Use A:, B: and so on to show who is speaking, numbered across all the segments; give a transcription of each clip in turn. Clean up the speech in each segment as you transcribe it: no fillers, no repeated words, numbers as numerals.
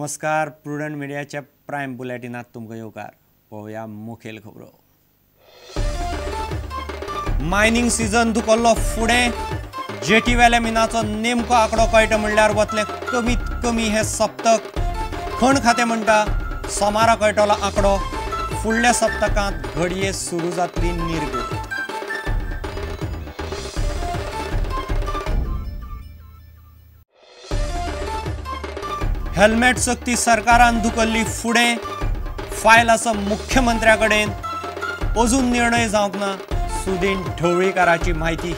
A: नमस्कार, प्रुडंट मिडियाच्या प्रायम बुलेटिनात तुमकां येवकार. पळोवया मुखेल खबरो. मायनिंग सीजन धुकल्लो फुडें, जेटीवेल्या मिनाचो नेमको आंकडो कळटा म्हणल्यार वतलें कमीत कमी हे सप्तक. खण खातें म्हणटा सोमारा कळटलो आंकडो, फुडल्या सप्तकांत घडये सुरू जातली निर्गत. हेल्मेट सक्ती सरकारान धुकल्ली फुडें, फायल आसा मुख्यमंत्र्या कडेन, अजून निर्णय जावंक ना, सुदीन ढवळीकाराची म्हायती.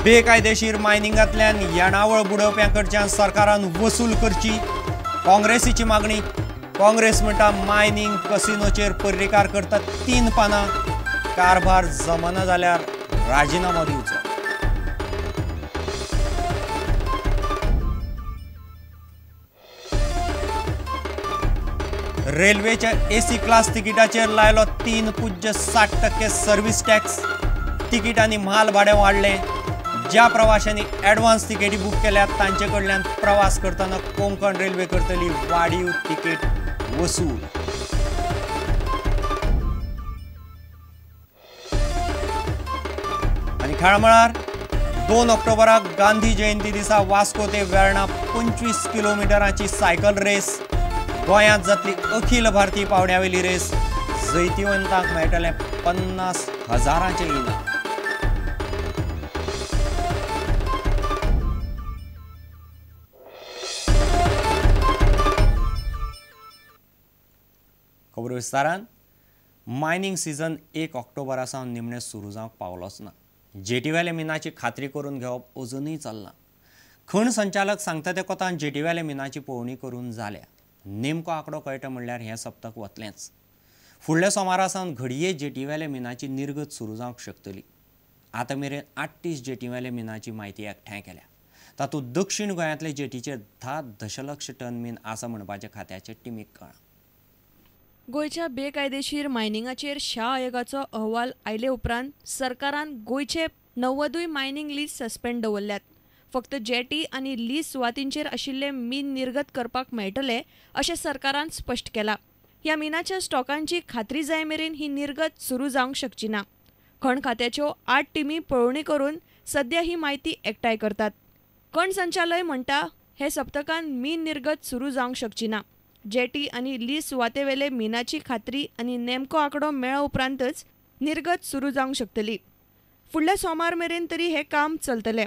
A: बेकायदेशीर मायनिंगांतल्यान येणावळ बुडोवप्यां कडच्यान सरकारान वसूल करची, काँग्रेसीची मागणी. काँग्रेस म्हणटा मायनिंग कसिनोचेर पर्रीकार करता 3 पानां, कारभार जमना जाल्यार राजिनामो दिवचो. रेल्वेच्या एसी क्लास तिकिटाचेर लायलो 3.60% सर्व्हिस टॅक्स. तिकीट आनी म्हाल भाडें वाडलें. ज्या प्रवाशांनी ॲडव्हान्स तिकेटी बूक केल्यात तांचे कडल्यान प्रवास करतना कोंकण रेल्वे करतली वाडीव तिकेट वसूल. आनी खेळा मळार 2 ऑक्टोबराक गांधी जयंती दिसा वास्को ते वेर्णा 25 किलोमिटरांची सायकल रेस. गोंयांत जातली अखिल भारतीय पावंड्यावेली रेस. जैतिवंतांक मेळटलें 50,000 इनाम. खबर विस्तारान. मायनिंग सीजन 1 ऑक्टोबरा सावन निमणें सुरू जावंक पावलोच ना. जेटीवेल्या मिनाची खात्री करून घेवप अजूनय चल्लां. खण संचालक सांगता ते कोतान जेटीवेल्या मिनाची पळोवणी करून जाल्या. नेमको आंकडो कळटा म्हणल्यार हें सप्तक वतलेंच. फुडल्या सोमारा सावन घडये जेटीवेल्या मिनाची निर्गत सुरू जावंक शकतली. आतां मेरेन 38 जेटीवेल्या मिनाची म्हायती एकठांय केल्या. तातूंत दक्षिण गोंयांतले जेटीचेर 10 दशलक्ष टन मीन आसा म्हणपाचें खात्याचे टिमीक कळ्ळां.
B: गोंयच्या बेकायदेशीर मायनिंगाचेर शाह आयोगाचो अहवाल आयले उपरांत सरकारान गोंयचे 90 मायनिंग लीज सस्पेंड दवरल्यात. फक्त जेटी आनी लीज सुवातींचेर आशिल्ले मीन निर्गत करपाक मेळटले अशें सरकारान स्पश्ट केलां. ह्या मिनाच्या स्टॉकांची खात्री जाय मेरेन ही निर्गत सुरू जावंक शकची ना. खण खात्याच्यो 8 टिमी पळोवणी करून सद्या ही म्हायती एकठांय करतात. खण संचालय म्हणटा हे सप्तकान मीन निर्गत सुरू जावंक शकची ना. जेटी आनी लीज सुवातेवेले मिनाची खात्री आनी नेमको आंकडो मेळ्ळा उपरांतच निर्गत सुरू जावंक शकतली. फुडल्या सोमार मेरेन तरी हें काम चलतलें.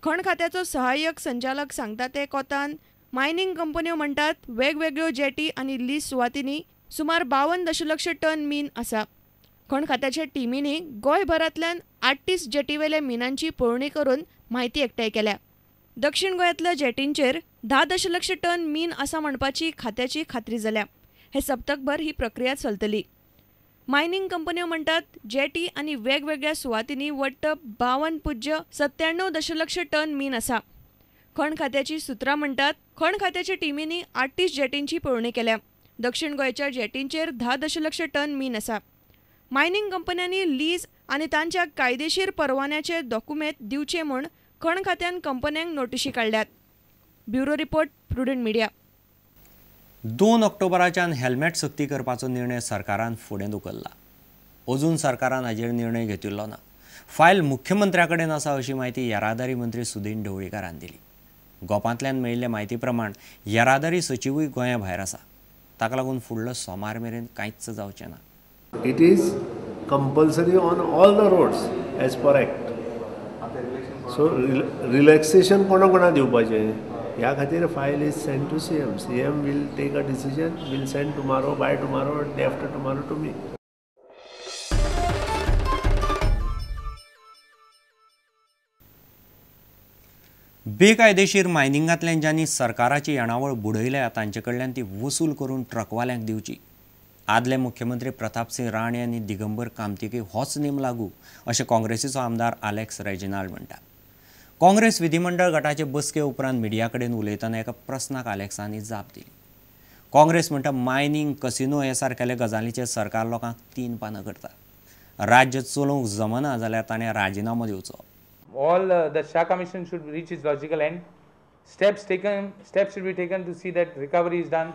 B: खण खात्याचो सहाय्यक संचालक सांगता ते कोतान मायनिंग कंपन्यो म्हणटात वेगवेगळ्यो जेटी आनी लीज सुवातींनी सुमार 52 दशलक्ष टन मीन आसा. खण खात्याच्या टिमींनी गोंयभरांतल्यान 38 जेटीवेल्या मिनांची पळोवणी करून म्हायती एकठांय केल्या. दक्षिण गोंयांतल्या जेटींचेर 10 दशलक्ष टन मीन आसा म्हणपाची खात्याची खात्री जाल्या. हे सप्तकभर ही प्रक्रिया चलतली. मायनिंग कंपन्यो म्हणटात जेटी आनी वेगवेगळ्या सुवातींनी वट्ट 52.97 दशलक्ष टन मीन आसा. खण खात्याची सुत्रां म्हणटात खण खात्याच्या टिमींनी 38 जेटींची पळोवणी केल्या. दक्षिण गोंयच्या जेटींचेर 10 दशलक्ष टन मीन आसा. मायनिंग कंपन्यांनी लीज आनी तांच्या कायदेशीर परवान्याचे दोकुमेंत दिवचे म्हूण खण खात्यान कंपन्यांक नोटिशी काडल्यात. Bureau report, Prudent Media.
A: 2 ऑक्टोबराच्यान helmet सक्ती करपाचो निर्णय सरकारान फुडें धुकल्ला. अजून सरकारान हाजेर निर्णय घेतिल्लो ना. फायल मुख्यमंत्र्या कडेन आसा अशी म्हायती येरादारी मंत्री सुदीन ढवळीकारान दिली. गोपांतल्यान मेळिल्ले म्हायती प्रमाण येरादारी सचिवूय गोंया भायर आसा. ताका लागून फुडलो सोमार मेरेन कांयच जावचें ना.
C: It is compulsory on all the roads as per act. So relaxation कोणा कोणा दिवपाचें ह्या खातीर file is send to C M. C M will take a decision, will send tomorrow, by tomorrow, day after tomorrow to me.
A: बेकायदेशीर मायनिंगांतल्यान ज्यांनी सरकाराची येणावळ बुडयल्या तांचे कडल्यान ती वसूल करून ट्रकवाल्यांक दिवची. आदले मुख्यमंत्री प्रतापसिंह राणे आनी दिगंबर कामतीकय होच नेम लागू अशें काँग्रेसीचो आमदार आलेक्स रेजिनाल्ड म्हणटा. काँग्रेस विधिमंडळ गटाचे बसके उपरांत मिडिया कडेन उलयतना एका प्रस्नाक आलेक्सांनी जाप दिली. काँग्रेस म्हणटा मायनींग कसिनो हे सारकेले गजालीचेर सरकार लोकांक 3 पानां करता. राज्य चलोवंक जमना जाल्यार ताणें राजिनामो दिवचो.
D: All the Shah Commission should reach its logical end. Steps should be taken to see that recovery is done,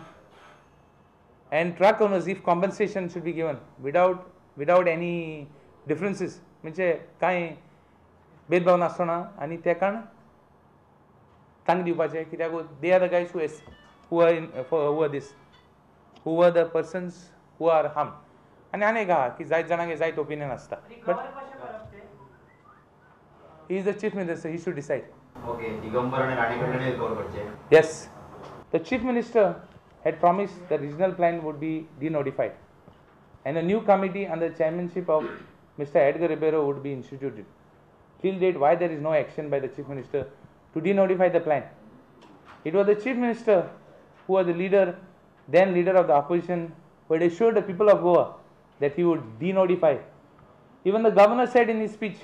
D: and truck owners, if compensation should be given without any differences, म्हणजे कांय भेदभाव नासतना आनी त्या कारण तांकां दिवपाचें, कित्याक they are the guys who are the persons who are harmed. आनी आनी एक आहा की जायत जाणांक जायत ओपिनियन आसता, but he is the chief minister, he should decide.
E: Okay, Digambar and Rane कडल्यान कॉल करचे.
D: Yes, the chief minister had promised the regional plan would be denotified and a new committee under the chairmanship of Mr. Edgar Ribeiro would be instituted. Till date, why there is no action by the chief minister to denotify the plan? It was the chief minister who was the leader, then leader of the opposition, who had assured the people of Goa that he would denotify. Even the governor said in his speech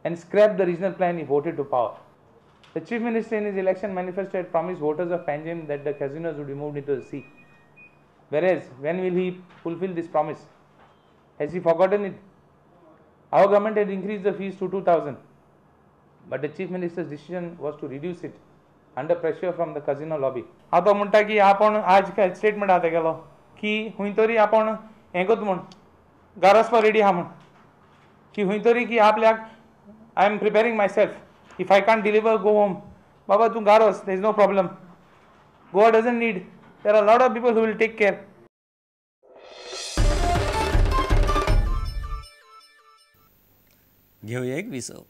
D: and scrapped the regional plan if voted to power. The chief minister in his election manifesto had promised voters of Panjim that the casinos would be moved into the sea. Whereas, when will he fulfill this promise? Has he forgotten it? Our government had increased the fees to 2,000, but the chief minister's decision was to reduce it under pressure from the casino lobby. हांव तो म्हणटा की आपण आज काय statement आतां गेलो की खंय तरी आपण हें करता म्हूण घरा वचपाक रेडी आहा म्हूण, की खंय तरी की आपल्याक I am preparing myself. If I can't deliver, go home. Baba, tu garos, there is no problem. Goa doesn't need. There are a lot of people who will take care.
A: घेऊया एक विसव.